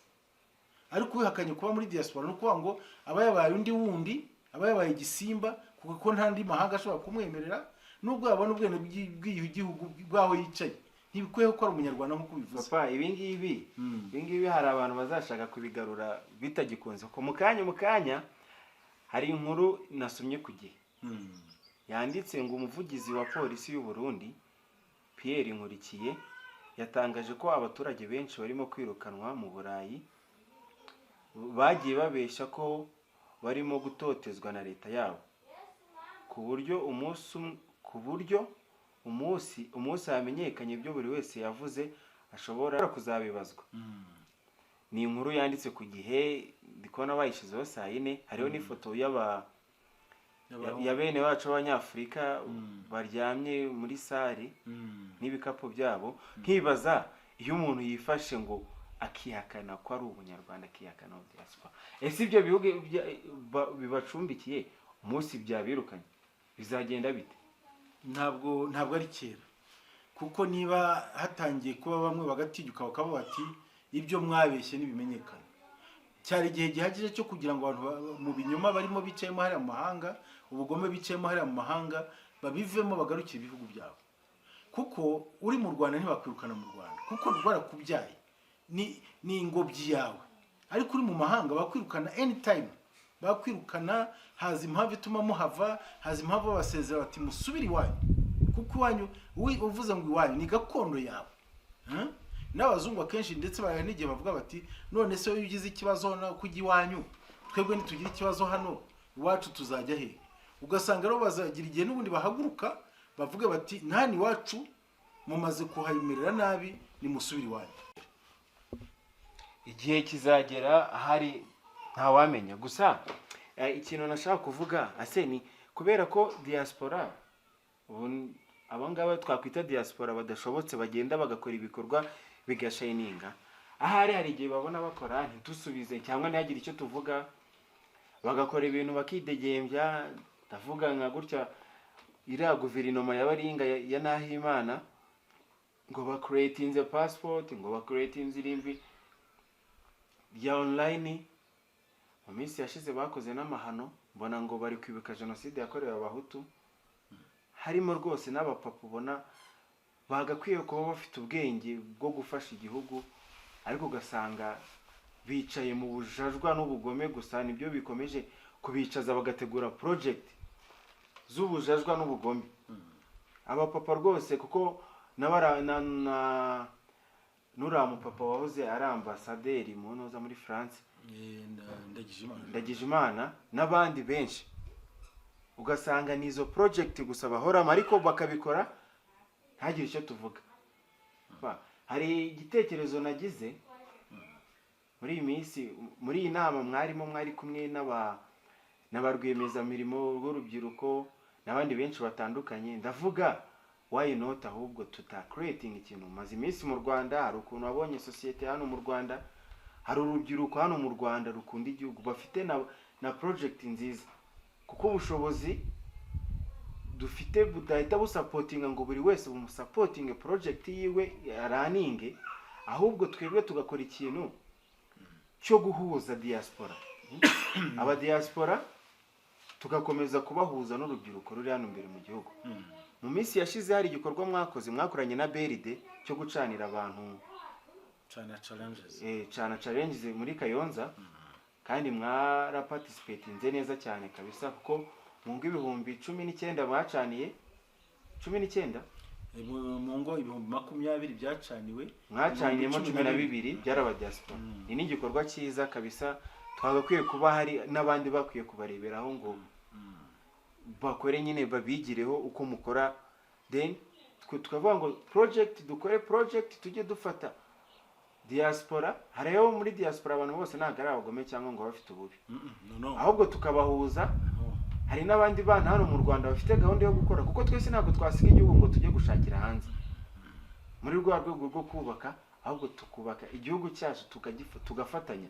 ariko wihakanye kuba muri diaspora ni ukuvuga ngo aba yabaye undi wundi, aba yabaye igisimba, kuko nta ndi mahanga ashobora kumwemerera, nubwo yabona ubwene bw'igihugu bw'aho yicaye, ntibikwiye ko ari Umunyarwanda nk'uko ubivuze. Papa, ibi ngibi ibi ngibi hari abantu bazashaka kubigarura bitagikunze, ko mu kanya hari inkuru nasomye ku Gihe yanditse ngo umuvugizi wa polisi y'u Burundi Pierre Nkurikiye yatangaje ko abaturage benshi barimo kwirukanwa mu Burayi bagiye babeshya ko barimo gutotezwa na leta yabo, ku buryo umunsi hamenyekanye ibyo buri wese yavuze. Ashobora kuzabibazwa. Ni inkuru yanditse ku Gihe, ndi kubona bayishyizeho saa yine. Hariho n'ifoto y'aba ya bene wacu b'Abanyafurika baryamye muri salle n'ibikapu byabo. Nkibaza, iyo umuntu yifashe ngo akihakana ko ari Ubunyarwanda, akihakana diaspora, ese ibyo bihugu bibacumbikiye umunsi byabirukanye bizagenda bite? Ntabwo ari kera, kuko niba hatangiye kuba bamwe bagatinyuka bakavuga bati ibyo mwabeshye ntibimenyekana, cyari igihe gihagije cyo kugira ngo abantu mu binyoma barimo bicayemo hariya mu mahanga, ubugome bicayemo hariya mu mahanga, babivemo bagarukire ibihugu byabo. Kuko uri mu Rwanda ntibakwirukana mu Rwanda, kuko rwarakubyaye, ni ingobyi yawe. Ariko uri mu mahanga bakwirukana anytime, bakwirukana. Haza impamvu ituma muhava, haza impamvu babasezera bati musubire iwanyu, kuko iwanyu uvuze ngo iwanyu ni gakondo yawe. N'abazungu akenshi ndetse bari n'igihe bavuga bati none se iyo ugize ikibazo na kujya iwanyu, twebwe ntitugira ikibazo hano iwacu, tuzajya he? Ugasanga rero bazagira igihe n'ubundi bahaguruka bavuge bati nta iwacu mumaze kuhamerera nabi, nimusubire iwanyu. Igihe kizagera ahari, ntawamenya. Gusa ikintu nashaka kuvuga ase ni kubera ko diaspora ubu, abo ngabo twakwita diaspora badashobotse, bagenda bagakora ibikorwa bigashininga. Ahari hari igihe babona bakora ntitusubize cyangwa ntihagire icyo tuvuga, bagakora ibintu bakidegembya. Ndavuga nka gutya iriya guverinoma ya Baringa ya Nahimana, ngo bakuretinze passport, ngo bakuretinze irimbi rya online. Mu minsi yashize bakoze n'amahano, mbona ngo bari kwibuka jenoside yakorewe Abahutu, harimo rwose n'abapapa ubona bagakwiye kuba bafite ubwenge bwo gufasha igihugu, ariko ugasanga bicaye mu bujajwa n'ubugome gusa. Nibyo bikomeje kubicaza, bagategura project z'ubujajwa n'ubugome. Abapapa rwose, kuko n'abara na nuriya mupapa wahoze ari ambasaderi mu ntuza muri France, Ndagijimana. Ndagijimana n'abandi benshi, ugasanga ni izo project gusa bahoramo, ariko bakabikora ntagire icyo tuvuga. Hari igitekerezo nagize muri iyi minsi, muri iyi nama mwarimo, mwari kumwe n'aba rwiyemezamirimo b'urubyiruko n'abandi benshi batandukanye. Ndavuga, why not ahubwo tuta creating ikintu? Maze iminsi mu Rwanda, hari ukuntu wabonye sosiyete hano mu Rwanda, hari urubyiruko hano mu Rwanda rukunda igihugu, bafite na project nziza, kuko ubushobozi dufite budahita busupportinga ngo buri wese bumusupportinge project yiwe araninge, ahubwo twebwe tugakora ikintu cyo guhuza diaspora, aba diaspora tugakomeza kubahuza n'urubyiruko ruri hano imbere mu gihugu. Mu minsi yashize hari igikorwa mwakoze, mwakoranye na BRD, cyo gucanira abantu. Cana challenges. Cana challenges muri Kayonza, kandi mwaraparticipatinze neza cyane kabisa, kuko mu ngo 19,000 mwacaniye, 19. Mu ngo 20,000 byacaniwe. Mwacaniyemo 12 byari abadiaspora. Ni n'igikorwa cyiza kabisa, twagakwiye kuba hari n'abandi bakwiye kubareberaho ngo bakore nyine, babigireho uko mukora. Then twe tukavuga ngo project, dukore project, tujye dufata diaspora. Hariho muri diaspora abantu bose ntabwo ari abagome cyangwa ngo bafite ububi, No, no. ahubwo tukabahuza. No. Hari n'abandi bana hano mu Rwanda bafite gahunda yo gukora, kuko twese ntabwo twasiga igihugu ngo tujye gushakira hanze muri rwa rwego rwo kubaka, ahubwo tukubaka igihugu cyacu, tugafatanya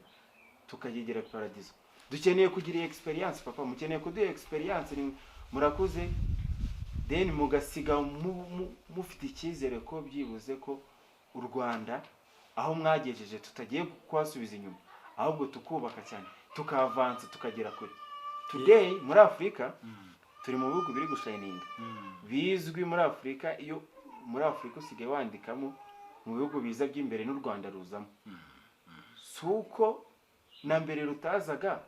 tukakigira paradizo. Dukeneye kugira iyi experience. Papa, mukeneye kuduha experience, murakuze, then mugasiga mufite icyizere ko byibuze ko u Rwanda aho mwagejeje tutagiye kuhasubiza inyuma, ahubwo tukubaka cyane, tukavansa, tukagera kure. Today muri Afurika turi mu bihugu biri gushininga, bizwi muri Afurika. Iyo muri Afurika usigaye wandikamo mu bihugu biza by'imbere, n'u Rwanda ruzamo. Si uko na mbere rutazaga,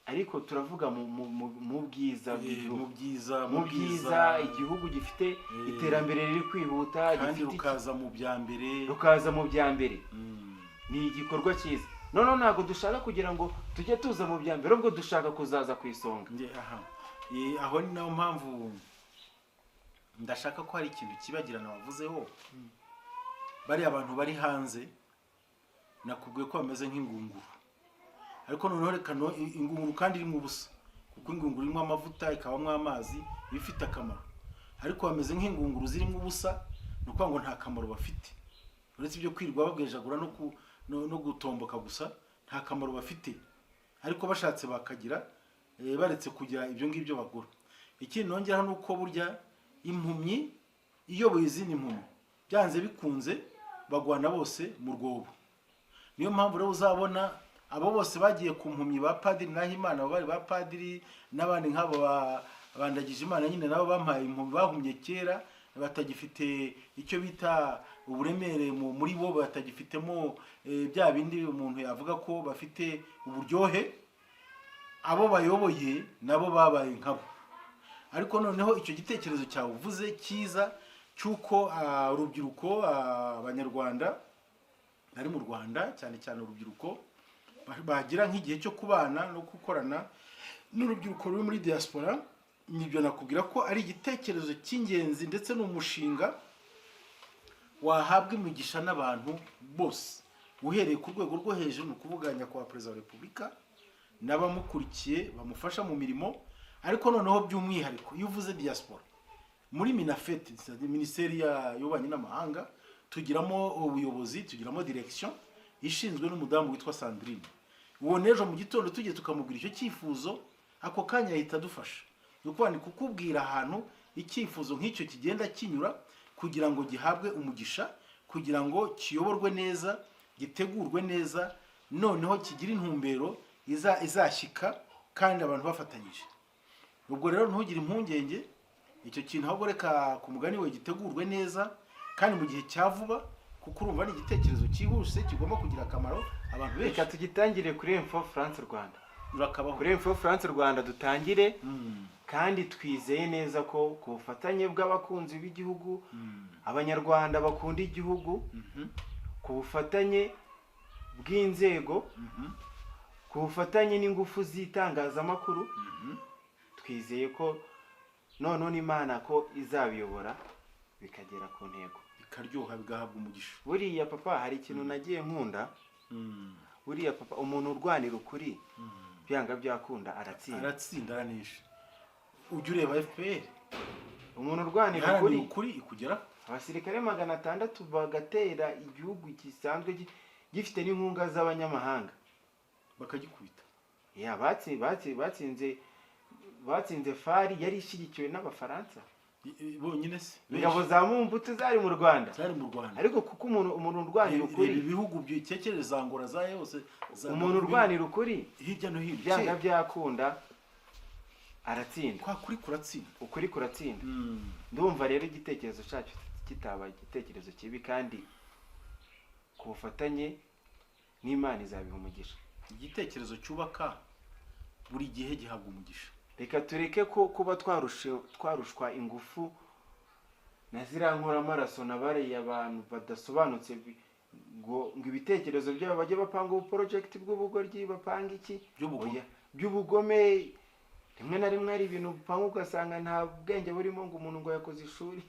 ariko turavuga mu bwiza bw'igihugu, Mu byiza. Mu bwiza, igihugu gifite iterambere riri kwihuta, Kandi gifite rukaza mu bya mbere. Rukaza mu bya mbere. Ni igikorwa cyiza. Noneho ntabwo dushaka kugira ngo tujye tuza mu bya mbere, ahubwo dushaka kuzaza ku isonga. Nge aha. Aho ni nayo mpamvu ndashaka ko hari ikintu kibagirana wavuzeho. Bariya abantu bari hanze nakubwiye ko bameze nk'ingunguru, ariko noneho reka ingunguru kandi irimo ubusa, kuko ingunguru irimo amavuta, ikabamo amazi, iba ifite akamaro. Ariko bameze nk'ingunguru zirimo ubusa, ni ukuvuga ngo nta kamaro bafite uretse ibyo kwirirwa babwejagura no gutomboka gusa. Nta kamaro bafite, ariko bashatse bakagira baretse kugira ibyo ngibyo bagura. Ikindi nongeraho ni uko burya impumyi iyoboye izindi mpumyi, byanze bikunze bagwana bose mu rwobo. Niyo mpamvu rero uzabona abo bose bagiye ku mpumyi, ba Padiri Nahimana, abo bari ba padiri n'abandi nk'abo bandagije Imana nyine, nabo bampaye impumyi, bahumye kera, batagifite icyo bita uburemere muri bo, batagifitemo bya bindi umuntu yavuga ko bafite uburyohe. Abo bayoboye nabo babaye nkabo. Ariko noneho icyo gitekerezo cyawe uvuze cyiza cy'uko urubyiruko, abanyarwanda bari mu Rwanda, cyane cyane urubyiruko, bagira nk'igihe cyo kubana no gukorana n'urubyiruko ruri muri diaspora, nibyo nakubwira ko ari igitekerezo cy'ingenzi, ndetse ni umushinga wahabwa imigisha n'abantu bose, uhereye ku rwego rwo hejuru, ni ukuvuga Nyakubahwa Perezida wa Repubulika n'abamukurikiye bamufasha mu mirimo. Ariko noneho by'umwihariko iyo uvuze diaspora, muri MINAFFET, minisiteri y'ububanyi n'amahanga, tugiramo ubuyobozi, tugiramo direction ishinzwe n'umudamu witwa Sandrine. Uwo n'ejo mu gitondo tugiye tukamubwira icyo cyifuzo, ako kanya ahita adufasha. Ni ukuvuga, ni kukubwira ahantu icyifuzo nk'icyo kigenda kinyura kugira ngo gihabwe umugisha, kugira ngo kiyoborwe neza, gitegurwe neza, noneho kigire intumbero izashyika kandi abantu bafatanyije. Ubwo rero ntugire impungenge icyo kintu, ahubwo reka ku mugani we gitegurwe neza kandi mu gihe cya vuba, kuko urumva ni igitekerezo cyihuse kigomba kugira akamaro abantu benshi. Reka tugitangire kuri Info France Rwanda. Urakabaho. Kuri Info France Rwanda dutangire, kandi twizeye neza ko ku bufatanye bw'abakunzi b'igihugu, abanyarwanda bakunda igihugu, ku bufatanye bw'inzego, ku bufatanye n'ingufu z'itangazamakuru, twizeye ko noneho n'Imana ko izabiyobora bikagera ku ntego, bikaryoha, bigahabwa umugisha. Buriya papa, hari ikintu nagiye nkunda. Buriya papa, umuntu urwanira ukuri, byanga byakunda aratsinda. Aratsinda, aranesha. Ujya ureba FPR. Umuntu urwanira iharanira ukuri, ukuri ikugeraho. Abasirikare 600 bagatera igihugu gisanzwe gifite n'inkunga z'abanyamahanga, bakagikubita. Ya, batsinze FAR yari ishyigikiwe n'Abafaransa. Bonyine se? Ingabo za Mobutu zari mu Rwanda. Zari mu Rwanda. Ariko kuko umuntu urwanira Reba ukuri, ibihugu bikekereza za Angola, za yose umuntu urwanira ukuri, hirya no hino, byanga byakunda aratsinda. Kwa kuri kuratsinda. Ukuri kuratsinda. Ndumva rero igitekerezo cyacu kitaba igitekerezo kibi, kandi ku bufatanye n'Imana izabiha umugisha. Igitekerezo cyubaka buri gihe gihabwa umugisha. Reka tureke ko kuba twarushwa ingufu na ziriya nkoramaraso na bariya bantu badasobanutse, ngo ibitekerezo byabo bajye bapanga ubu project bw'ubugoryi, bapanga iki. By'ubugome. Oya, by'ubugome. Rimwe na rimwe hari ibintu upanga ugasanga nta bwenge burimo, ngo umuntu ngo yakoze ishuri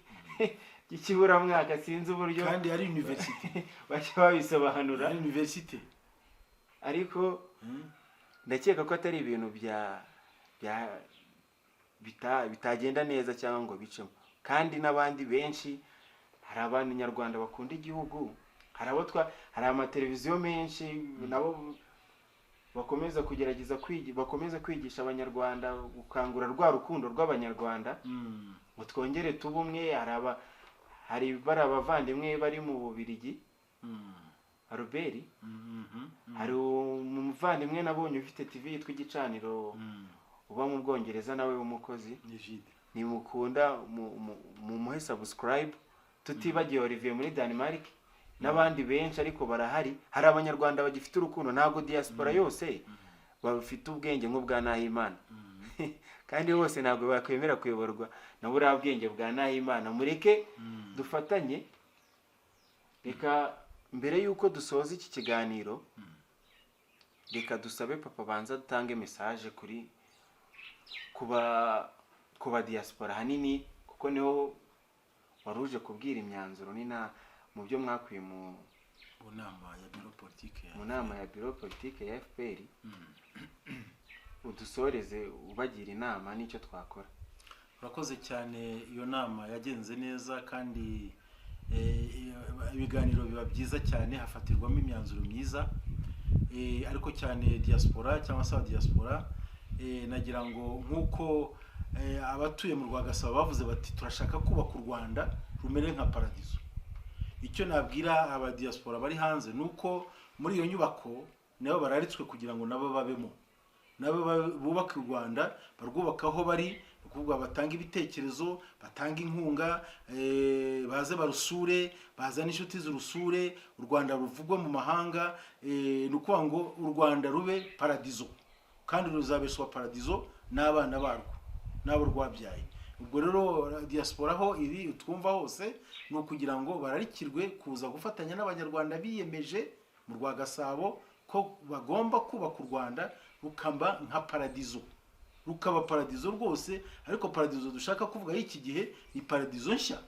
ry'ikiburamwaka, sinzi uburyo Kandi ari université. bajya babisobanura. Ari université. Ariko ndakeka ko atari ibintu bya bitagenda neza cyangwa ngo bicemo. Kandi n'abandi benshi, hari abanyarwanda bakunda igihugu, hari abo twa hari amateleviziyo menshi nabo bakomeza kugerageza bakomeza kwigisha abanyarwanda, gukangura rwa rukundo rw'abanyarwanda ngo twongere tube umwe. Hari bari abavandimwe bari mu Bubiligi, Albert, hari umuvandimwe nabonye ufite TV yitwa Igicaniro, uba mu Bwongereza, nawe w'umukozi. Ni Jide. Nimukunda mumuhe subscribe. Tutibagiwe Olivier muri Denmark n'abandi benshi, ariko barahari. Hari abanyarwanda bagifite urukundo. Ntabwo diaspora yose bafite ubwenge nk'ubwa Nahimana, kandi bose ntabwo bakwemera kuyoborwa na buriya bwenge bwa Nahimana. Mureke dufatanye. Reka mbere y'uko dusoza iki kiganiro, reka dusabe papa banza dutange message kuri kuba diaspora ahanini, kuko niho wari uje kubwira imyanzuro. Ni na Mu byo mwakuye mu Mu nama ya bureau politique mu nama ya bureau politique ya FPR, udusoreze ubagira inama n'icyo twakora. Urakoze cyane. Iyo nama yagenze neza kandi ibiganiro biba byiza cyane, hafatirwamo imyanzuro myiza. Ariko cyane diaspora cyangwa se diaspora, nagira ngo nk'uko abatuye mu Rwagasabo bavuze bati: "Turashaka kubaka u Rwanda rumere nka paradizo." Icyo nabwira aba diaspora bari hanze ni uko muri iyo nyubako nabo bararitswe kugira ngo nabo babemo, nabo bubake u Rwanda, barwubaka aho bari. Ni ukuvuga batanga ibitekerezo, batanga inkunga, baze barusure, bazane inshuti z'urusure, u Rwanda ruvugwa mu mahanga. Ni ukuvuga ngo u Rwanda rube paradizo, kandi ruzabeshwa paradizo n'abana barwo, n'abo rwabyaye. Ubwo rero diaspora aho iri twumva hose, ni ukugira ngo bararikirwe kuza gufatanya n'Abanyarwanda biyemeje mu Rwagasabo ko bagomba kubaka u Rwanda rukaba nka paradizo, rukaba paradizo rwose. Ariko paradizo dushaka kuvuga y'iki gihe ni paradizo nshya,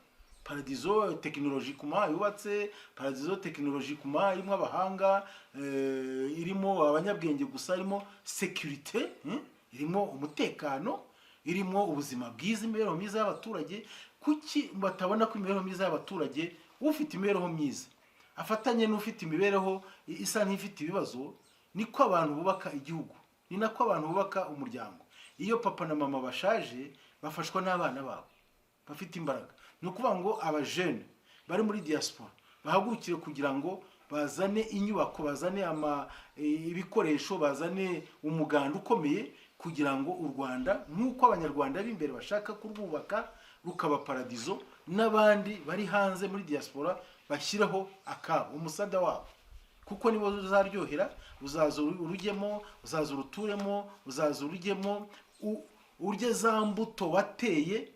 paradizo technologiquement yubatse, paradizo technologiquement irimo abahanga, irimo abanyabwenge gusa, irimo sécurité, irimo umutekano, irimo ubuzima bwiza, imibereho myiza y'abaturage. Kuki batabona ko imibereho myiza y'abaturage, ufite imibereho myiza afatanye n'ufite imibereho isa nk'ifite ibibazo? Niko abantu bubaka igihugu, ni nako abantu bubaka umuryango. Iyo papa na mama bashaje, bafashwa n'abana babo bafite imbaraga. Ni ukuvuga ngo abajene bari muri diaspora bahagurukire kugira ngo bazane inyubako, bazane ibikoresho, bazane umuganda ukomeye kugira ngo u Rwanda, nk'uko Abanyarwanda b'imbere bashaka kurwubaka rukaba paradizo, n'abandi bari hanze muri diaspora bashyireho akabo, umusada wabo, kuko nibo ruzaryohera. Uzaza urujyemo, uzaza uruturemo, uzaza urujyemo, urye za mbuto wateye,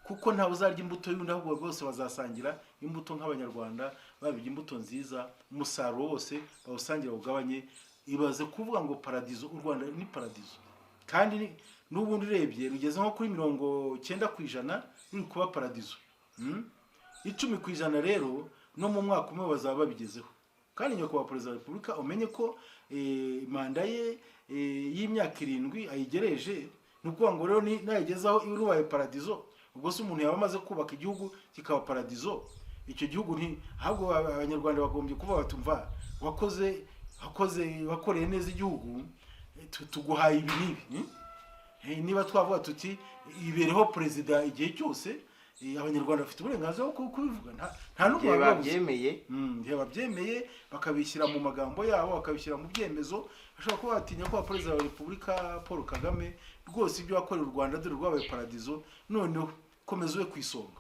kuko ntawe uzarya imbuto y'undi, ahubwo bose bazasangira imbuto nk'Abanyarwanda babirya imbuto nziza, umusaruro wose bawusangira, bawugabanye. Ibaze kuvuga ngo paradizo, u Rwanda ni paradizo, kandi n'ubundi urebye rugeze nko kuri 90% ruri kuba paradizo. 10% rero no mu mwaka umwe bazaba babigezeho. Kandi nyakubahwa Perezida wa Repubulika, umenye ko manda ye y'imyaka 7 ayigereje. Ni ukuvuga ngo rero nayigezaho rubaye paradizo, ubwo se umuntu yaba amaze kubaka igihugu kikaba paradizo, icyo gihugu nti ahubwo Abanyarwanda bagombye kuba batumva: "Wakoze, wakoze, wakoreye neza igihugu, tuguhaye ibi n'ibi." Niba twavuga tuti: "Ibereho perezida igihe cyose," Abanyarwanda bafite uburenganzira bwo kubivuga, nta n'umwe Igihe wabibabuza. babyemeye. Igihe babyemeye, bakabishyira mu magambo yabo, bakabishyira mu byemezo, bashobora kuba batinya ko Perezida wa Repubulika Paul Kagame, rwose ibyo wakorera u Rwanda, dore rwabaye paradizo, noneho komeza ube ku isonga.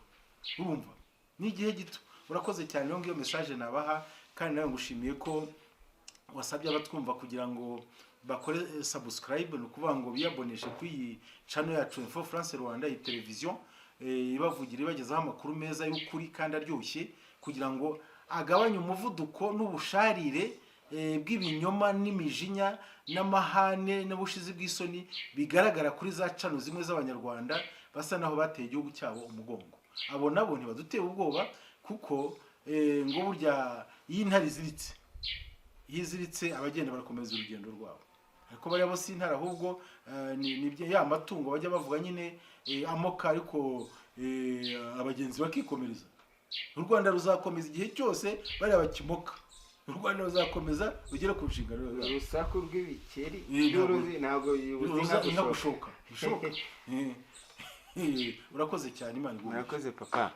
Urumva ni igihe gito. Urakoze cyane rero, ngiyo message nabaha. Kandi nawe ngushimiye ko wasabye abatwumva kugira ngo bakore subscribe, ni ukuvuga ngo biyaboneshe kuri iyi channel yacu Info France Rwanda, iyi televiziyo ibavugira, ibagezaho amakuru meza y'ukuri kandi aryoshye, kugira ngo agabanye umuvuduko n'ubusharire bw'ibinyoma n'imijinya n'amahane n'ubushizi bw'isoni bigaragara kuri za channel zimwe z'Abanyarwanda basa naho bateye igihugu cyabo umugongo. Abo nabo ntibaduteye ubwoba, kuko ngo burya iyo intare iziritse, iyo iziritse abagenda barakomeza urugendo rwabo. Ariko bariya bo si intare, ahubwo ni ya matungo bajya bavuga nyine, amoka, ariko abagenzi bakikomereza. U Rwanda ruzakomeza igihe cyose bariya bakimoka. U Rwanda ruzakomeza rugere ku nshingano. Urusaku rw'ibikeri Ntabwo- by'uruzi ntabwo bibuza Ruza inka inka gushoka. Gushoka bishoboka. Urakoze cyane, Imana iguhe umugisha. Murakoze, papa.